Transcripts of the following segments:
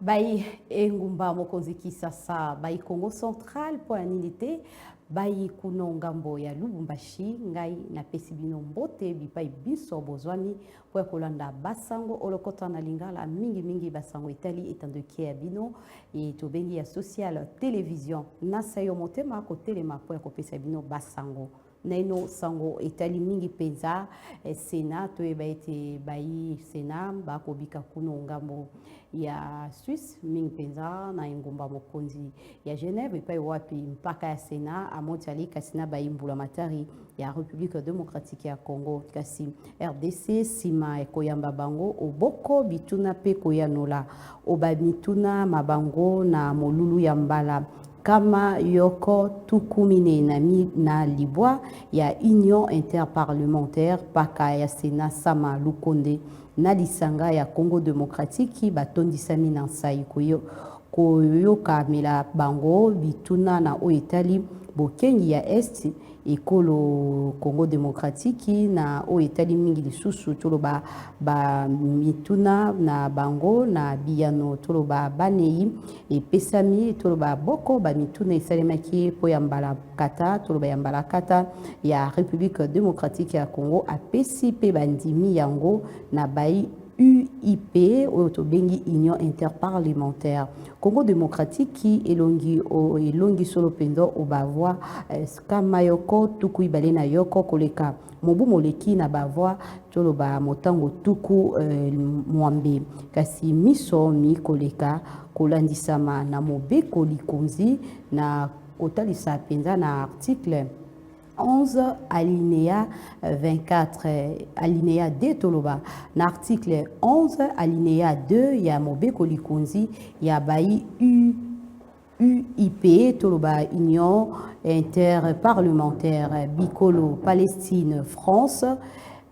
Bai engumba mokonzi Kisasa, bai Congo Central mpo ya nini te bai kuno ngambo ya Lubumbashi. Ngai napesi bino mbote bipai biso bozwami mpo ya kolanda basango olokota na lingala, mingimingi basango etali etandoki ya bino e tobengi ya Social Television. Nasa yo motema kotelema mpo ya kopesa bino basango. Naino sango etali mingi mpenza Sénat. Toyeba ete bayi Sénat bakobika kuno ngambo ya Suisse, mingi mpenza na engumba mokonzi ya Genève, epai wapi mpaka ya Sénat amotiali kasi na bayi mbula matari ya République démocratique ya Congo, kasi RDC, nsima ekoyamba bango oboko bituna mpe koyanola oba mituna mabango na molulu ya mbala 149 ya Union interparlementaire. Mpaka ya Sénat Sama Lukonde na lisanga ya Congo démocratique batondisami na nsai koyokamela bango bituna na oyo etali bokengi ya Est ekolo Congo démocratique, na oyo etali mingi lisusu toloba bamituna na bango na biyano toloba banei epesami. Toloba boko bamituna esalemaki mpo ya mbala kata, toloba ya mbala kata ya République démocratique ya Congo apesi mpe bandimi yango na bai UIP oyo tobengi Union interparlementaire. Congo démocratique elongi elongi solo mpenza o bavoix 121 koleka mobu moleki na bavoix toloba motango 60, kasi miso mi koleka kolandisama na mobeko likonzi na kotalisa mpenza na article 11 alinéa 24 alinéa 2, toloba na article 11 alinéa 2 ya mobeko likonzi ya bai UIP, toloba Union interparlementaire, bikolo Palestine, France,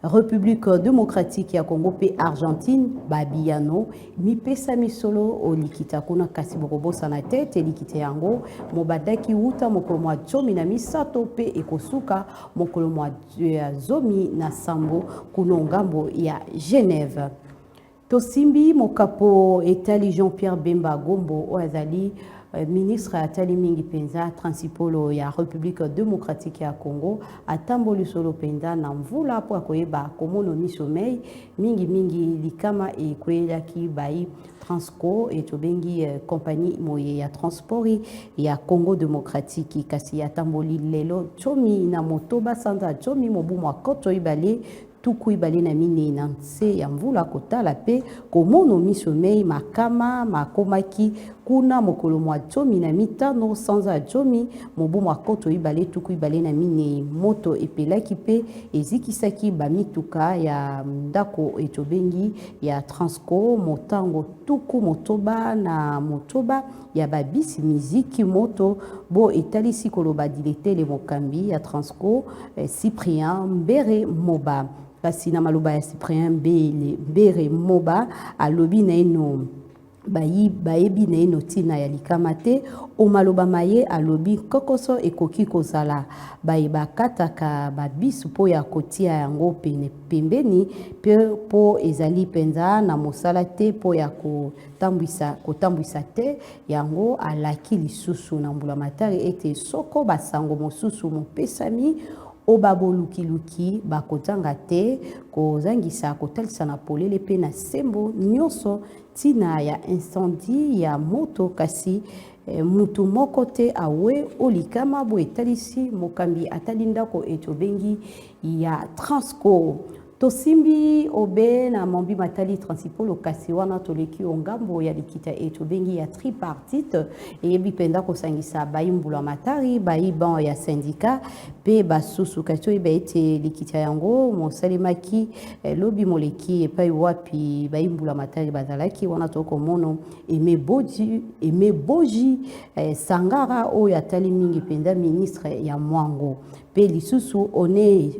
République démocratique ya Congo mpe Argentine babiyano mipesa misolo olikita kuna. Kasi bokobosana te ete likita yango mobandaki wuta mokolo mwa 13 mpe ekosuka mokolo mwa 17 kuno ngambo ya Genève. Tosimbi mokapo etali Jean-Pierre Bemba Gombo oyo azali ministre atali mingi mpenza transipolo ya République démocratique ya Congo. Atamboli solo mpenza na mvula mpo akoyeba komono miso mei mingimingi likama ekweyelaki bai Transco e tobengi compagnie moye ya transport ya Congo démocratique. Kasi atamboli lelo 18 sanza 10 mobu mwa 2024 na nse ya mvula kotala mpe komono miso mei makama makomaki kuna mokolo mwa 15 sanza ya 10 mobu mwa 2024. Moto epelaki mpe ezikisaki bamituka ya ndako etobengi ya Transco. Motango 66 ya babisi miziki moto bo etalisi koloba diletele mokambi ya Transco Cyprien Mbere Moba. Kasi na maloba ya Cyprien Mbere Moba, alobi naino bayebi naino ntina ya likama te. O maloba maye alobi kokoso ekoki kozala baye bakataka babisi mpo ya kotia yango pene pembeni mpe mpo ezali mpenza na mosala te mpo ya kotambwisa te yango. Alaki lisusu na mbula matari ete soko basango mosusu mopesami o babolukiluki bakozanga te kozangisa kotalisa na polele mpe na sembo nyonso ntina ya incendie ya moto. Kasi mutu moko te awe o likama bo etalisi mokambi atali ndako etobengi ya Transco. Tosimbi obe na mambi matali transipolo, kasi wana toleki o ngambo ya likita e tobengi ya tripartite eyebi mpenza kosangisa bayi mbula matari, bayi ban ya syndicat mpe basusu. Kasi toyeba ete likita yango mosalemaki lobi moleki, epai wapi bayi mbula matari bazalaki wana. Tokomono Aimé Boji Sangara oyo atali mingi mpenza ministre ya mwango, mpe lisusu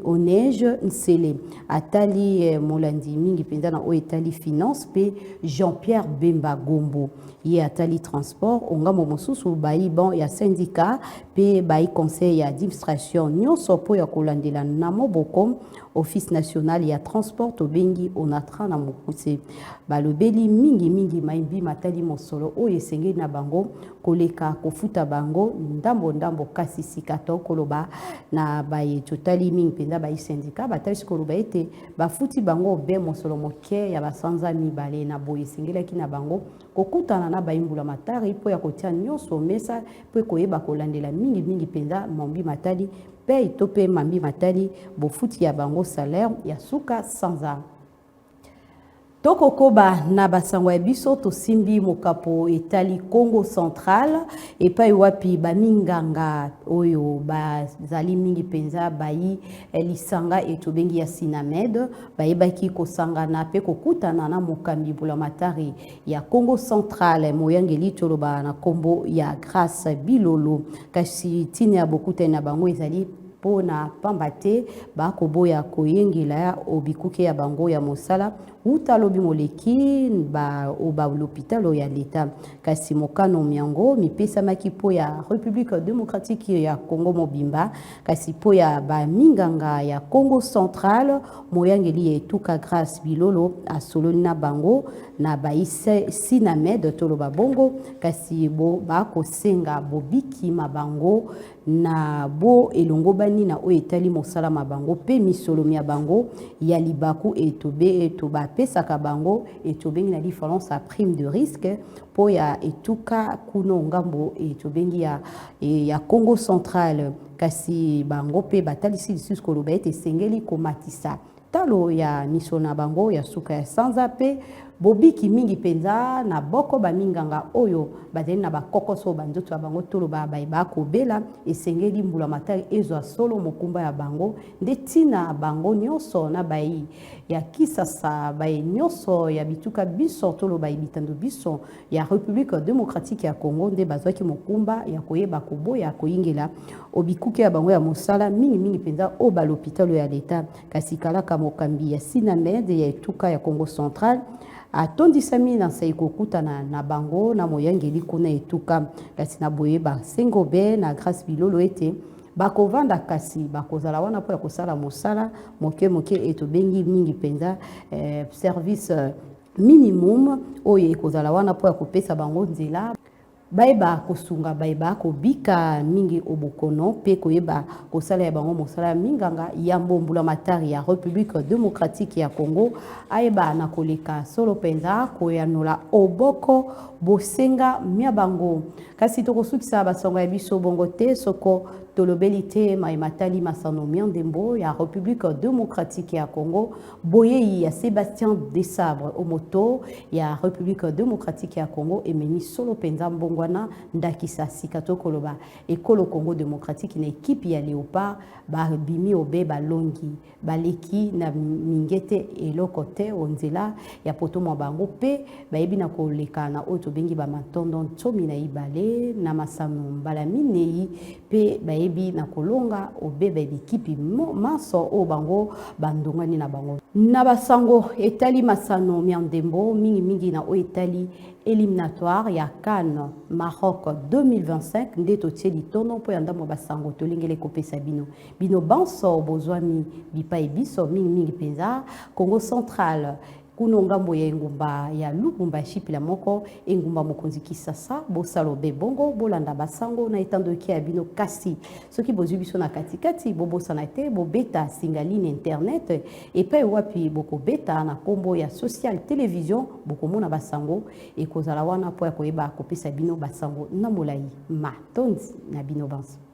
Oneige Nsele atali molandi mingi mpenza na oyo etali finance, mpe Jean-Pierre Bemba Gombo ye atali transport. Ongambo mosusu bayi ban ya syndicat mpe bayi conseil ya administration nyonso mpo ya kolandela na moboko. Office national ya transport tobengi Onatra na mokuse. Balobeli mingi mingi maimbi matali mosolo oyo esengeli na bango koleka kofuta bango ndambo ndambo, kasi sika to koloba na baye totali mingi mpenza bayi syndicat batalisi koloba ete bafuti bango be mosolo moke ya basanza mibale. Na boye esengelaki na bango kokutana na bayi mbula matari mpo ya kotia nyonso mesa mpo koyeba kolandela mingi mingi mpenza mambi matali paye to mpe mambi matali bofuti ya bango salaire ya suka sanza. Tokokoba na basango ya biso, tosimbi mokapo etali Congo Central, epai wapi baminganga oyo bazali mingi mpenza bayi lisanga etobengi ya Sinamed bayebaki kosangana mpe kokutana na mokambi mbulamatari ya Congo Central, moyangeli toloba na nkombo ya Grace Bilolo. Kasi ntina ya bokutani na bango ezali mpo na pamba te bakoboya koyengela obikuke ya bango ya mosala uta lobi moleki ba lopitalo ya leta. Kasi mokano miango mipesamaki mpo ya République démocratique ya Congo mobimba, kasi mpo ya baminganga ya Congo Central, moyangeli ya etuka Grace Bilolo asololi na bango na bayi Sinamed toloba bongo. Kasi bo bakosenga bobikima bango na bo elongobani na oyo etali mosala ma bango mpe misolo mya bango ya libaku etobe eto bapesaka bango, etobengi na lifalansa prime de risque, mpo ya etuka kuno ngambo etobengi ya Congo Central. Kasi bango mpe batalisi lisusu koloba ete esengeli komatisa talo ya misolo na bango ya suka ya sanza mpe bobiki mingi mpenza na boko baminganga oyo bazali na bakokoso banzoto ya bango, toloba baye bakobela, esengeli mbula matari ezwa solo mokumba ya bango. Nde ntina bango nyonso na bayi ya Kisasa, baye nyonso ya bituka biso, toloba bitando biso ya République démocratique ya Congo, nde bazwaki mokumba ya koyeba koboya koyingela obikuke ya bango ya mosala, mingimingi mpenza oyo balopitalo ya leta. Kasi kalaka mokambi ya Sinamed ya etuka ya Congo Central atondisami na nsai kokutana na bango na moyangeli kuna etuka. Kasi na boye basengo be na Grâce Bilolo ete bakovanda, kasi bakozala wana mpo ya kosala mosala moke moke e tobengi mingi mpenza service minimum oyo ekozala wana mpo ya kopesa bango nzela bayeba kosunga, bayeba kobika mingi obokono mpe koyeba kosala ya bango mosala ya minganga, yambo mbula matari ya République démocratique ya Congo ayeba na koleka solo mpenza koyanola oboko bosenga mia bango. Kasi tokosukisa basango ya biso bongo te soko tolobeli te maye matali masano mia ndembo ya République démocratique ya Congo. Boyei ya Sébastien Desabre omoto ya République démocratique ya Congo ememi solo mpenza mbongwana, ndakisa sika tokoloba ekolo Congo démocratique na ekipe ya Léopard babimi obe balongi, baleki na mingete eloko te o nzela ya poto mwa bango, mpe bayebi na koleka na oyo tobengi bamatondo 12 na masano mbala minei, mpe bayebi na kolonga obeba bikipi manso oyo bango bandongani na bango. Na basango etali masano mya ndembo, mingimingi na oyo etali éliminatoire ya CAN Maroc 2025, nde totie litono mpo ya ndambo ya basango tolengeli kopesa bino. Bino banso bozwami bipai biso, mingimingi mpenza Congo Central, kuno ngambo ya engumba ya Lubumbashi, pila moko engumba mokonzi Kisasa, bosala obe bongo bolanda basango na etandoki ya bino. Kasi soki bozwi biso na katikati, bobosana te bobeta singa ligne internet epai wapi bokobeta na nkombo ya Social Télévision, bokomona basango ekozala wana mpo ya koyeba kopesa bino basango na molai. Matondi na bino banso.